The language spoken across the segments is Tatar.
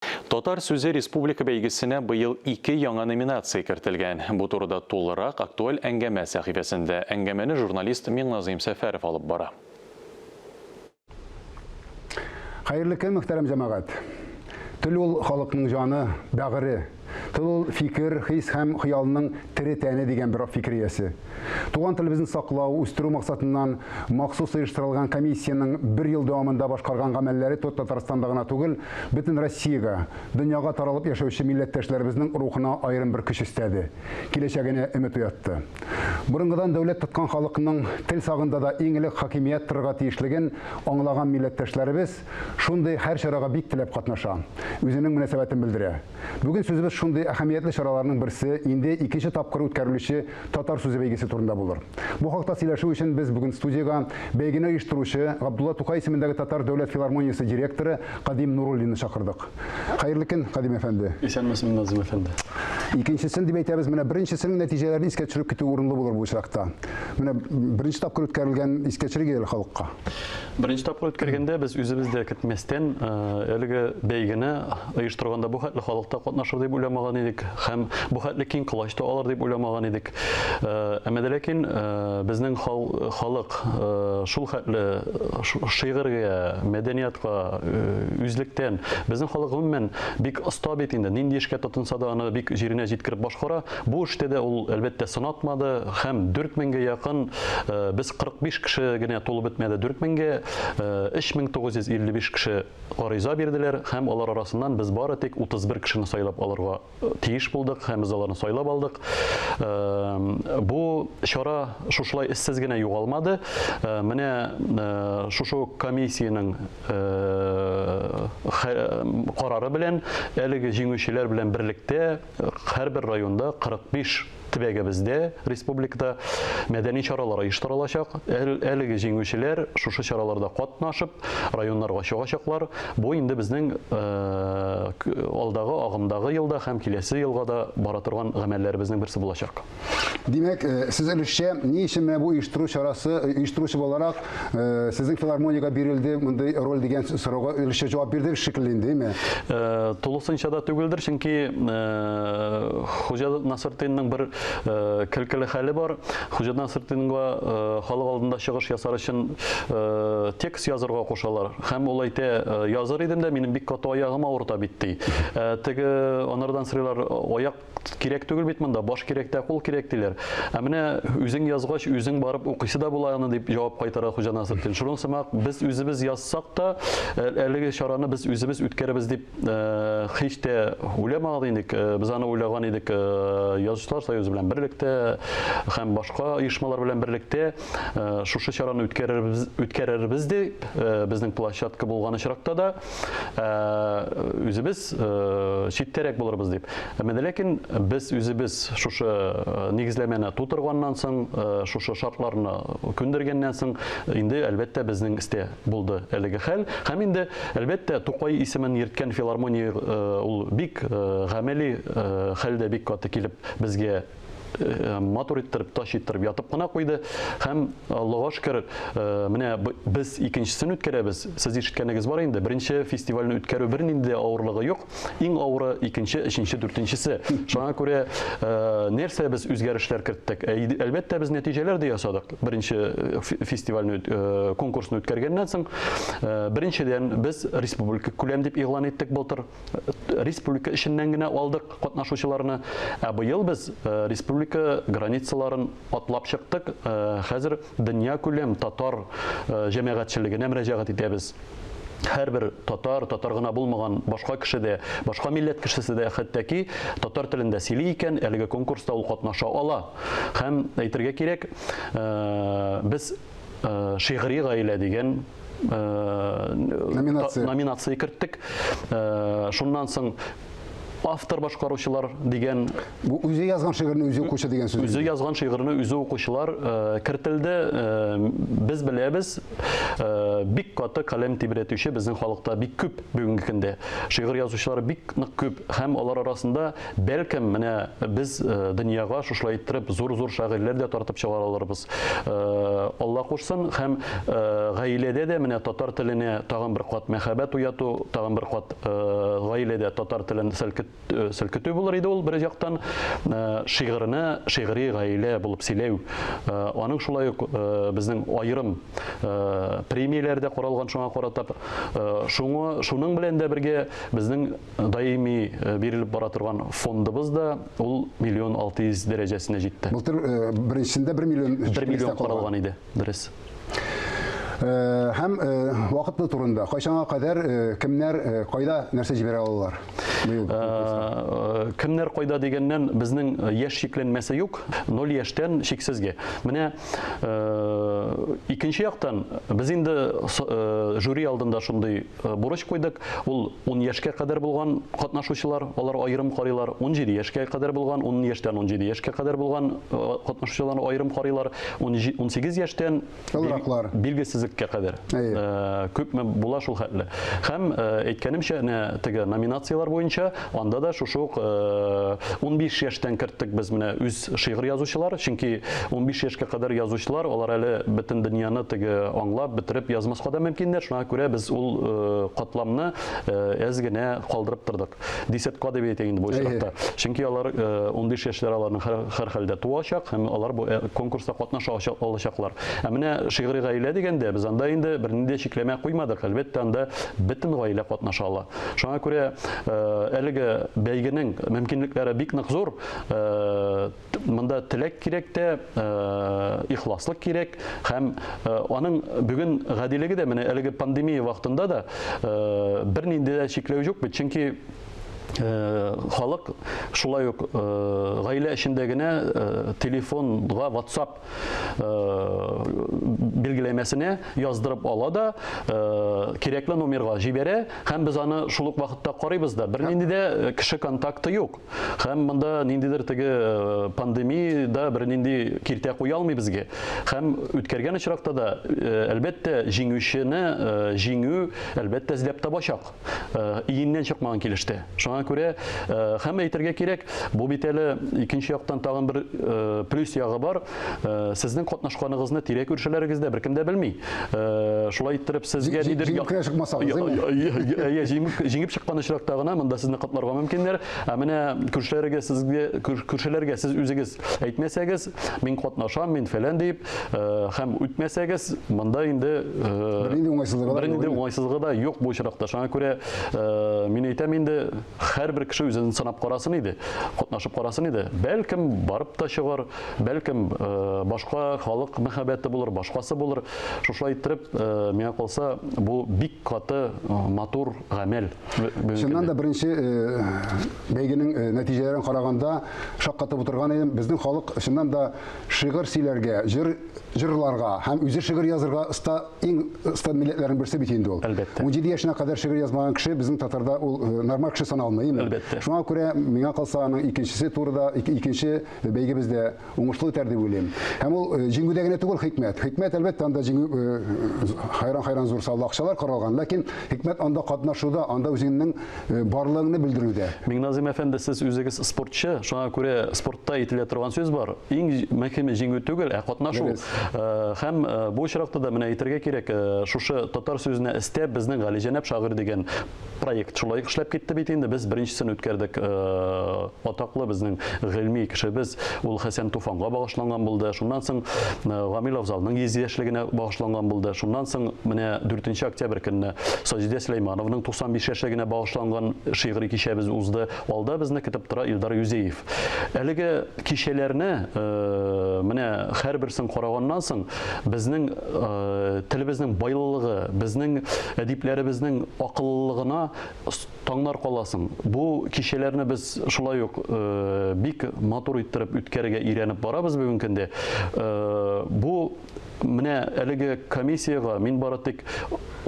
Татар сүзе республика бәйгесенә быел ике яңа номинация кертелгән. Бу турыда тулырак Актуаль әңгәмә сәхифәсендә. Әңгәмәне журналист Миңназыйм Сәфәров алып бара. Хәерле көн, мөхтәрәм җәмәгать! Тел ул халыкның җаны, бәгыре. Тел ул фикер, хис һәм хыялның тере тәне дигән бер фикер иясе. Туган телебезне саклау, үстерү максатыннан махсус оештырылган комиссиянең бер ел дәвамында башкарган гамәлләре Татарстанда гына түгел, бөтен Россиягә, дөньяга таралып яшәүче милләттәшләребезнең рухына аерым бер көч өстәде, киләчәгенә өмет уятты. Борынгыдан дәүләт тоткан халыкның тел сагында да иң элек хакимият торырга тиешлеген аңлаган милләттәшләребез шундый һәр чарага бик теләп катнаша, үзенең мөнәсәбәтен белдерә. Бүген сүзебез шундый әһәмиятле чараларның берсе, инде икенче тапкыр үткәрелүче Татар сүзе бәйгесе турында булыр. Бу хакта сөйләшү өчен без бүген студиягә бәйгене оештыручы, Габдулла Тукай исемендәге Татар дәүләт филармониясе директоры Кадим Нуруллинны чакырдык. Хәерле көн, Кадим әфәнде. Исәнмесез, Назым әфәнде. Икенчесен дип әйтәбез, менә беренчесенең нәтиҗәләрен искә төшереп китү урынлы булыр бу очракта. Менә беренче тапкыр үткәрелгән искә төшерик әле халыкка. Беренче тапкыр үткәргәндә без үзебез дә көтмәстән әлеге бәйгене оештырганда бу хәтле халык та катнашыр дип уйламаган идек һәм бу хәтле киң колач та алыр дип уйламаган идек. Әмма дә ләкин безнең халык шул хәтле шигырьгә, мәдәниятка үзлектән, безнең халык гомумән бик оста бит инде, нинди эшкә тотынса да аны бик җиренә җиткереп башкара. Бу эштә дә ул, әлбәттә, сынатмады һәм 4000 гә якын, без 45 кеше генә тулып бетмәде 4000 гә, 3955 кеше гариза бирделәр һәм алар арасыннан без бары тик 31 кешене сайлап алырга тиеш булдык һәм без аларны сайлап алдык. Бу чара шушылай эзсез генә югалмады. Менә шушы ук комиссиянең карары белән әлеге җиңүчеләр белән берлектә һәрбер районда 45 төбәгебездә, республикада мәдәни чаралар оештырылачак. Әлеге җиңүчеләр шушы чараларда катнашып, районнарга чыгачаклар. Бу инде безнең алдагы, агымдагы елда һәм киләсе елга да бара торган гамәлләребезнең берсе булачак. Димәк, сез өлешчә ни өчен менә бу оештыру чарасы, оештыручы буларак, сезнең филармониягә бирелде мондый роль дигән сорауга өлешчә җавап бирдегез шикелле инде, әйме? Тулысынча да түгелдер, чөнки Хуҗа Насретдинның бер көлкеле хәле бар. Хуҗа Насретдинга халык алдында чыгыш ясар өчен текст язырга кушалар. Һәм ул әйтә, языр идем дә, минем бик каты аягым авырта бит, ди. Теге анардан сорыйлар, аяк кирәк түгел бит монда, баш кирәк тә, кул кирәк, диләр. Ә менә үзең язгач, үзең барып укыйсы да була аны, дип җавап кайтара Хуҗа Насретдин. Шуның сымак без үзебез язсак та, әлеге чараны без үзебез үткәрәбез дип һич тә уйламаган идек. Без аны уйлаган идек Язучылар союзы белән берлектә һәм башка оешмалар белән берлектә шушы чараны үткәрербез, үткәрербез дип, безнең площадка булган очракта да үзебез читтәрәк булырбыз дип. Әмма дә ләкин без үзебез шушы нигезләмәне тутырганнан соң, шушы шартларны күндергәннән соң, инде әлбәттә безнең истә булды әлеге хәл. Һәм инде әлбәттә Тукай исемен йөрткән филармония ул бик гамәли хәлдә бик каты килеп безгә матур иттереп, тач иттереп ятып кына куйды. Һәм Аллага шөкер, менә без икенчесен үткәрәбез. Сез ишеткәнегез бар инде, беренче фестивальне үткәрү бернинди дә авырлыгы юк. Иң авыры икенче, өченче, дүртенчесе. Шуңа күрә нәрсә без үзгәрешләр керттек? Әлбәттә, без нәтиҗәләр дә ясадык. Беренче фестивальне, конкурсны үткәргәннән соң, беренчедән, без республика күләм дип игълан иттек былтыр. Республика эченнән генә алдык катнашучыларны. Ә быел без республика границаларын атлап чыктык. Хәзер дөнья күләм татар җәмәгатьчелегенә мөрәҗәгать итәбез. Һәрбер татар, татар гына булмаган башка кеше дә, башка милләт кешесе дә хәтта ки татар телендә сөйли икән, әлеге конкурста ул катнаша ала. Һәм әйтергә кирәк, без шигъри гаилә дигән номинация, номинация керттек. Шуннан соң Автор башкаручылар дигән. Бу үзе язган шигырьне үзе укучы дигән сүз. Үзе язган шигырьне үзе укучылар кертелде. Без беләбез, бик каты каләм тибрәтүче безнең халыкта бик күп бүгенге көндә. Шигырь язучылар бик нык күп һәм алар арасында бәлкем менә без дөньяга шушылай иттереп зур-зур шагыйрьләр дә тартып чыгара алырбыз. Алла кушсын һәм гаиләдә дә менә татар теленә тагын бер кат мәхәббәт уяту, тагын бер кат гаиләдә татар телен селкетү булыр иде ул бер яктан, шигырьне шигъри гаилә булып сөйләү. Аның шулай ук безнең аерым премияләр дә каралган шуңа карата. Шуңа шуның белән дә бергә безнең даими бирелеп бара торган фондыбыз да ул 1 600 000 дәрәҗәсенә җитте. Былтыр беренчесендә 1 миллион 1 миллион каралган иде, дөрес. Һәм вакытлы турында кайчанга кадәр кемнәр кайда нәрсә җибәрә алалар? Кемнәр кайда дигәннән, безнең яшь чикләнмәсе юк, 0 яшьтән чиксезгә. Менә икенче яктан без инде жюри алдында шундый бурыч куйдык. Ул 10 яшькә кадәр булган катнашучылар, алар аерым карыйлар, 17 яшькә кадәр булган, 10 яшьтән 17 яшькә кадәр булган катнашучыларны аерым карыйлар, 18 яшьтән Олыраклар. Билгесезлеккә кадәр. Күпме була, шул хәтле. Һәм әйткәнемчә, әнә теге номинацияләр буенча анда да шушы ук 15 яшьтән керттек без менә үз шигырь язучылар, чөнки 15 яшькә кадәр язучылар алар әле бөтен дөньяны теге аңлап бетереп язмаска да мөмкиннәр. Шуңа күрә без ул катламны әз генә калдырып тордык. Десятка дип әйтәйек инде бу очракта. Чөнки алар 15 яшьләр аларның һәрхәлдә туачак һәм алар бу конкурста катнаша алачаклар. Ә менә шигъри гаилә дигәндә без анда инде бернинди чикләмә куймадык. Әлбәттә, анда бөтен гаилә катнаша ала. Шуңа күрә әлеге бәйгенең мөмкинлекләре бик нык зур. Монда теләк кирәк тә, ихласлык кирәк һәм аның бүген гадилеге дә менә әлеге пандемия вакытында да бернинди дә чикләү юк бит, чөнки халык шулай ук гаилә эчендә генә телефонга WhatsApp билгеләмәсенә яздырып ала да, кирәкле номерга җибәрә һәм без аны шул ук вакытта карыйбыз да. Бернинди дә кеше контакты юк. Һәм монда ниндидер теге пандемия да бернинди киртә куя алмый безгә. Һәм үткәргән очракта да, әлбәттә, җиңүчене җиңү әлбәттә эзләп табачак. Иеннән чыкмаган килештә. Шуңа күрә һәм әйтергә кирәк, бу бит әле икенче яктан тагын бер плюс ягы бар. Сезнең катнашканыгызны тирә күршеләрегез дә беркем дә белми. Шулай иттереп сезгә нидер җиңеп кенә чыкмасагыз, әйе, җиңеп чыккан очракта гына монда сезне котларга мөмкиннәр. Ә менә күршеләргә сезгә күршеләргә сез үзегез әйтмәсәгез, мин катнашам, мин фәлән дип, һәм үтмәсәгез, монда инде бернинди уңайсызлыгы да бернинди уңайсызлыгы да юк бу очракта. Шуңа күрә мин әйтәм инде, һәрбер кеше үзен сынап карасын иде, катнашып карасын иде. Бәлкем барып та чыгар, бәлкем башка халык мәхәббәте булыр, башкасы булыр. Шушылай иттереп, миңа калса, бу бик каты матур гамәл. Чыннан да беренче бәйгенең нәтиҗәләрен караганда шаккатып утырган идем. Безнең халык чыннан да шигырь сөйләргә, җыр җырларга һәм үзе шигырь язырга оста, иң оста милләтләрнең берсе бит инде ул. Әлбәттә. 17 яшенә кадәр шигырь язмаган кеше безнең татарда ул нормаль кеше саналмый, әйеме? Әлбәттә. Шуңа күрә миңа калса аның икенчесе турыда, икенче бәйгебез дә уңышлы үтәр дип уйлыйм. Һәм ул җиңүдә генә түгел хикмәт. Хикмәт, әлбәттә, анда җиңү хайран-хайран зур саллы акчалар каралган, ләкин хикмәт анда катнашуда, анда үзеңнең барлыгыңны белдерүдә. Миңназыйм әфәнде, сез үзегез спортчы, шуңа күрә спортта әйтелә торган сүз бар. Иң мөһиме җиңү түгел, ә катнашу. Һәм бу очракта да менә әйтергә кирәк, шушы татар сүзенә өстәп безнең Галиҗәнәп шагыйрь дигән проект шулай ук эшләп китте бит инде. Без беренчесен үткәрдек, атаклы безнең гыйльми кешебез, ул Хәсән Туфанга багышланган булды. Шуннан соң Гамил Афзалның 100 яшьлегенә багышланган булды. Шуннан соң менә 4 октябрь көнне Саҗидә Сөләймановның 95 яшьлегенә багышланган шигъри кичәбез узды. Алда безне көтеп тора Илдар Юзеев. Әлеге кичәләрне менә һәрберсен караганнан соң безнең телебезнең байлылыгы, безнең әдипләребезнең акыллылыгына таңнар каласың. Бу кичәләрне без шулай ук бик матур иттереп үткәрергә өйрәнеп барабыз бүгенге көндә. Бу менә әлеге комиссиягә мин бары тик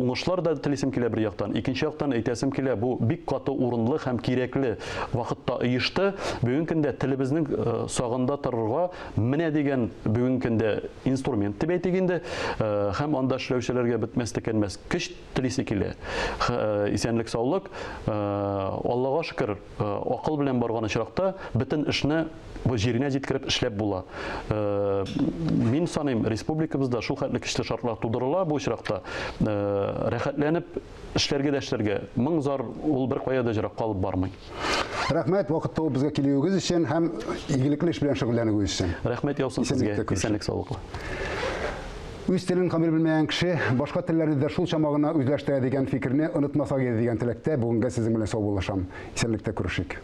Уңышлар да телисем килә бер яктан, икенче яктан әйтәсем килә, бу бик каты урынлы һәм кирәкле вакытта оешты. Бүгенге көндә телебезнең сагында торырга менә дигән бүгенге көндә инструмент дип әйтик инде, һәм анда эшләүчеләргә бетмәс-төкәнмәс көч телисе килә. Исәнлек-саулык, Аллага шөкер, акыл белән барган очракта бөтен эшне бу җиренә җиткереп эшләп була. Мин саныйм, республикабызда шул хәтле көчле шартлар тудырыла бу очракта. Рәхәтләнеп эшләргә дә эшләргә. Моң-зар ул беркая да җыракка алып бармый. Рәхмәт вакыт табып безгә килүегез өчен һәм игелекле эш белән шөгыльләнүегез өчен. Рәхмәт яусын сезгә. Исәнлек-саулык. Үз телен камил белмәгән кеше башка телләрне дә шул чама гына үзләштерә дигән фикерне онытмасак иде дигән теләктә бүгенгә сезнең белән саубуллашам. Исәнлектә күрешик.